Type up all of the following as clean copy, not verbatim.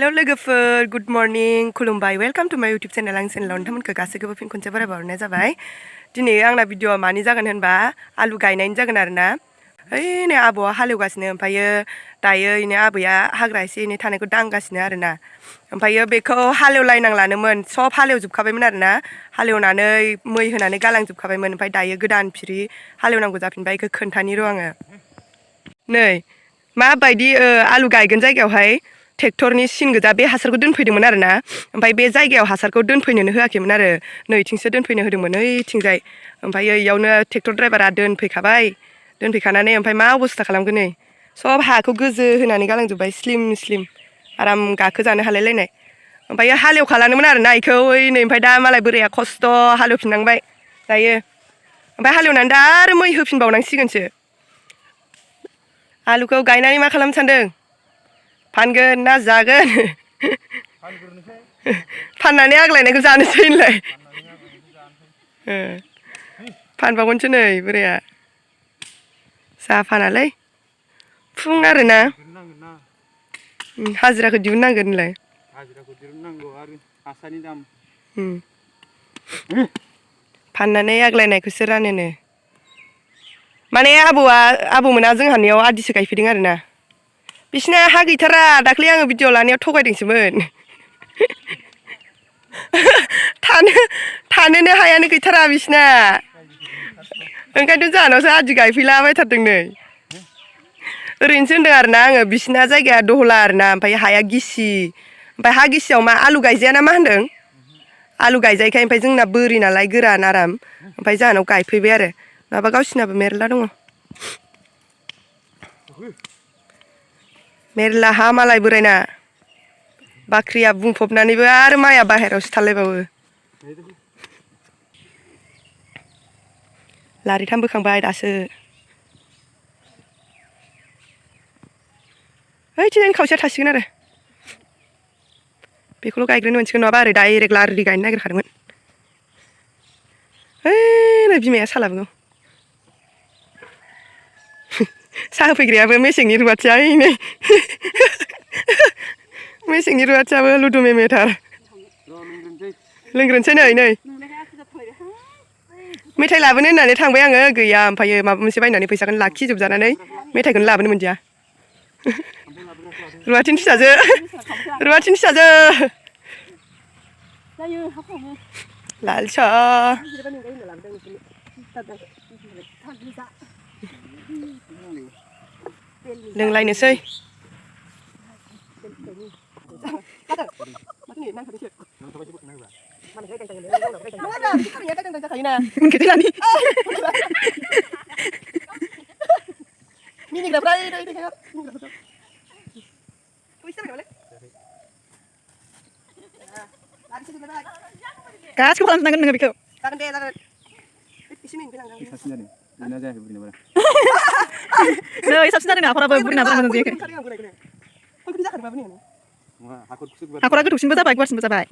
hello लोगोफोर good morning खुलुमबाय welcome to माय यूट्यूब चैनल आं चैनेलाव नोंथांमोनखौ गासैखौबो फिन खनसे बरायबावनाय जाबाय दिनै आंना भिडिअआ मानि जागोन होनबा आलु गायनायनि जागोन आरोना ओइ नै आबौआ हालेवगासिनो ओमफ्रायो दायो इनो आबैया हाग्रा एसे एनै थानायखौ दांगासिनो आरोना ओमफ्रायो बेखौ हालेवलायनांलानोमोन सब हालेवजोबखाबायमोन आरोना हालेवनानै मै होनानै गालांजोबखाबायमोन ओमफ्राय दायो गोदान फिरि हालेवनांगौ जाफिनबाय बेखौ खोन्थानि र' आङो नै माबायदि आलु गायगोन जायगायावहाय ट्रेक्टरनि सिन गोजा बे हासारखौ दोनफैदोंमोन आरोना ओमफ्राय बे जायगायाव हासारखौ दोनफैनोनो होआखैमोन आरो नैथिंसो दोनफैनो होदोंमोन ओइथिंजाय ओमफ्राय इयावनो ट्रेक्टर ड्राइभारा दोनफैखाबाय दोनफैखानानै ओमफ्राय मा अबस्था खालामगोन नै सब हाखौ गोजो होनानै गालांजोब्बाय स्लिम स्लिम आराम गाखोजानो हालायलायनाय ओमफ्राय हालेवखालानोमोन आरोना इखौ ओइ नै ओमफ्राय दा मालाय बोराया खस्थ' हालेवफिननांबाय दायो ओमफ्राय हालेवनानै दा आरो मै होफिनबावनांसिगोनसो आलुखौ गायनानै मा खालामनो सानदों फानगोन ना जागोन फाननानै आग्लायनायखौ जानोसै होनलाय फानबावगोनसो नै बोराया साहा फानालै फुं आरोना हाजिराखौ दिहुननांगोन होनलाय हाजिराखौ दिहुननांगौ आरो हासारनि दाम फाननानै आग्लायनायखौसो रानोनो माने आबौमोना जोंहानियाव आदिसो गायफैदों आरोना बिसिना हा गैथारा दाख्लै आङो भिडिअ लानायाव थगायदोंसोमोन थानोनो हायानो गैथारा बिसिना ओंखायनोथ' जोंहानावसो आदि गायफैलाबायथारदों नै ओरैनोसो होनदों आरोना आङो बिसिना जायगाया दहला आरोना ओमफ्राय हाया गिसि ओमफ्राय हा गिसियाव मा आलु गायजाया ना मा होनदों आलु गायजायैखाय ओमफ्राय जोंना बोरि नालाय गोरान आराम ओमफ्राय जोंहानाव गायफैबाय आरो नङाबा गावसिनाबो मेरला दङ मेरला हा मालाय बोरायना बाख्रिया बुंफबनानैबो आरो माइआ बाहेरायावसो थालायबावो लारिथाम बोखांबाय दासो ओइथिंजायनि खावसेया थासिगोन आरो बेखौल' गायग्रोनो मोनसिगोन नङाबा ओरै डाइरेक्ट लारि गायनो नागिरखादोंमोन ओइ नै बिमाया सालाबगौ साहा होफैग्रायाबो मेसेंनि रुवाथिया ओइ नै मेसेंनि रुवाथियाबो लुदु मेमेथार लोंग्रोनोसै नै मेथाइ लाबोनो होननानै थांबाय आङो गैया ओमफ्रायो माबा मोनसे बायनानै फैसाखौनो लाखिजोबजानानै मेथाइखौनो लाबोनो मोनदिया रुवाथिनि फिसाजो लाल साह लोंलायनोसै गासिखौबो खालामजोबनांगोन नोङो बेखौ जागोन दे जागोन नै साबसिन जादों हाखराबो बुरैना बारा मोजां जायाखै हाखरा गोथौसिनबो जाबाय गुवारसिनबो जाबाय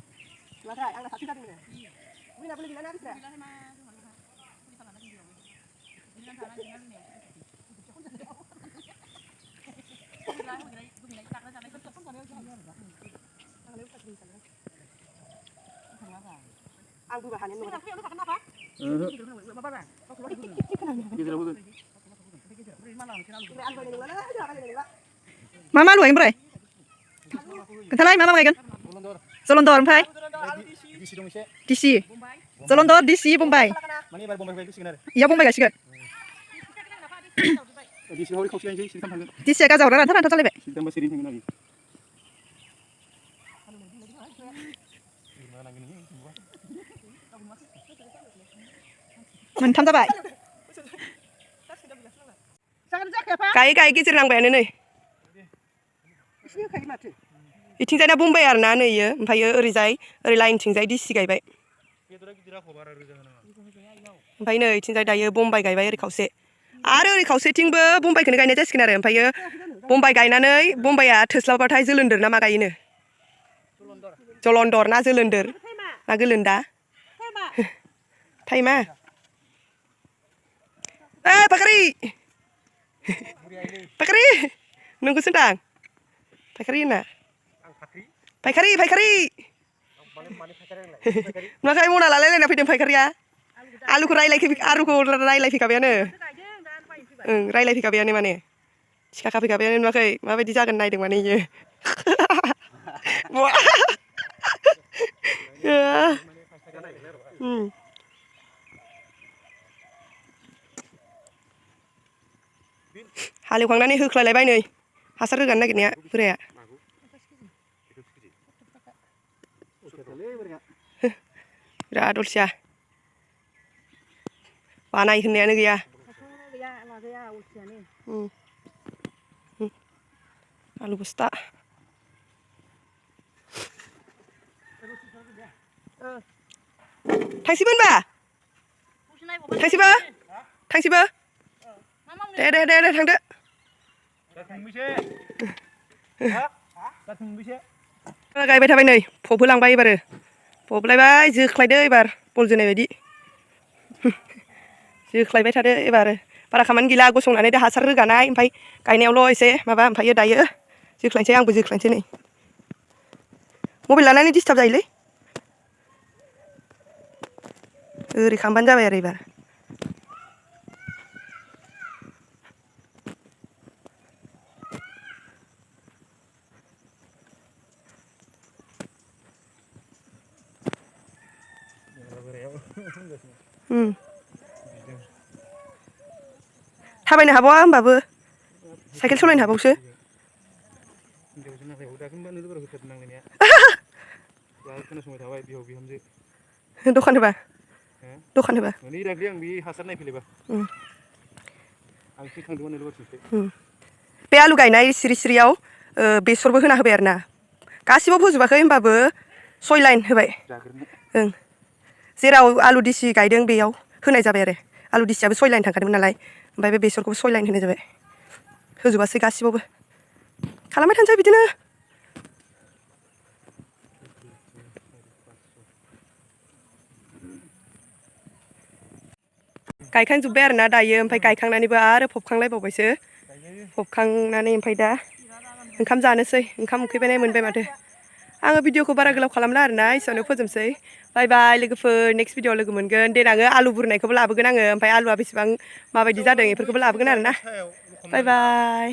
आं बोबा हानाय नङा मा मा लुगोन ओमफ्राय खोन्थालाय मा मा गायगोन जलन्दर ओमफ्राय दिसि जलन्दर दिसि बम्बाइ इयाव बम्बाइ गायसिगोन दिसिया गाजा हरना रानथाब रानथाब जालायबाय मोनथाम जाबाय गायै गायै गेजेर नांबायानो नै इथिंजायना बम्बाइ आरोना नै इयो ओमफ्रायो ओरैजाय ओरै लाइनथिंजाय दिसि गायबाय ओमफ्राय नै इथिंजाय दायो बम्बाइ गायबाय ओरै खावसे आरो ओरै खावसेथिंबो बम्बाइखौनो गायनाय जासिगोन आरो ओमफ्रायो बम्बाइ गायनानै बम्बाइया थोस्लाबाथाय जोलोन्दोर ना मा गायोनो जलन्दर ना जोलोन्दोर ना गोलोन्दा टाइमा फायखारि नोंखौसो दां फायखारि होना फायखारि नुवाखै मना लालायलायना फैदों फायखारिया आलुखौ रायलायफैखाबायानो ओं रायलायफैखाबायानो माने थिखाखाफैखाबायानो नुवाखै माबायदि जागोन नायदों माने इयो हालेवखांनानै होख्लायलायबाय नै हासार रोगानो नागिरनाया बोराया बिराद अलसिया बानाय होननायानो गैया आलु बस्था थांसैबो होनबा थांसैबो दे थांदो गायबाय थाबाय नै फबहोलांबाय एबारो फबलायबाय जोख्लायदो एबार बल जोनाय बायदि जोख्लायबाय थादो एबार बारा खामानि गैला गसंनानै दा हासार रोगानाय ओमफ्राय गायनायावल' एसे माबा ओमफ्राय दायो जोख्लायनोसै आंबो जोख्लायनोसै नै मबाइल लानानै डिस्टार्ब जायोलै ओरै खालामबानो जाबाय आरो एबार थाबायनो हाबावा होमबाबो साइकेल सालायनो हाबावसो दखान होबा बे आलु गायनाय सिरियाव बेसरबो होना होबाय आरोना गासिबो फोजोबाखै होमबाबो 6 लाइन होबाय ओं जेराव आलु दिसि गायदों बेयाव होनाय जाबाय आरो आलु दिसियाबो 6 लाइन थांखादोंमोन नालाय ओमफ्राय बे बेसरखौबो 6 लाइन होनाय जाबाय होजोबासै गासिबावबो खालामबाय थानोसै बिदिनो गायखांजोब्बाय आरोना दायो ओमफ्राय गायखांनानैबो आरो फबखांलायबावबायसो फबखांनानै ओमफ्राय दा ओंखाम जानोसै ओंखाम उखैबायनाय मोनबाय माथो आङो भिडिअखौ बारा गोलाव खालामला आरोना एसेयावनो फोजोबसै बाय बाय लोगोफोर नेक्स्ट भिडिअआव लोगो मोनगोन देनाङो आलु बुरनायखौबो लाबोगोन आङो ओमफ्राय आलुआ बेसेबां माबायदि जादों बेफोरखौबो लाबोगोन आरोना बाय बाय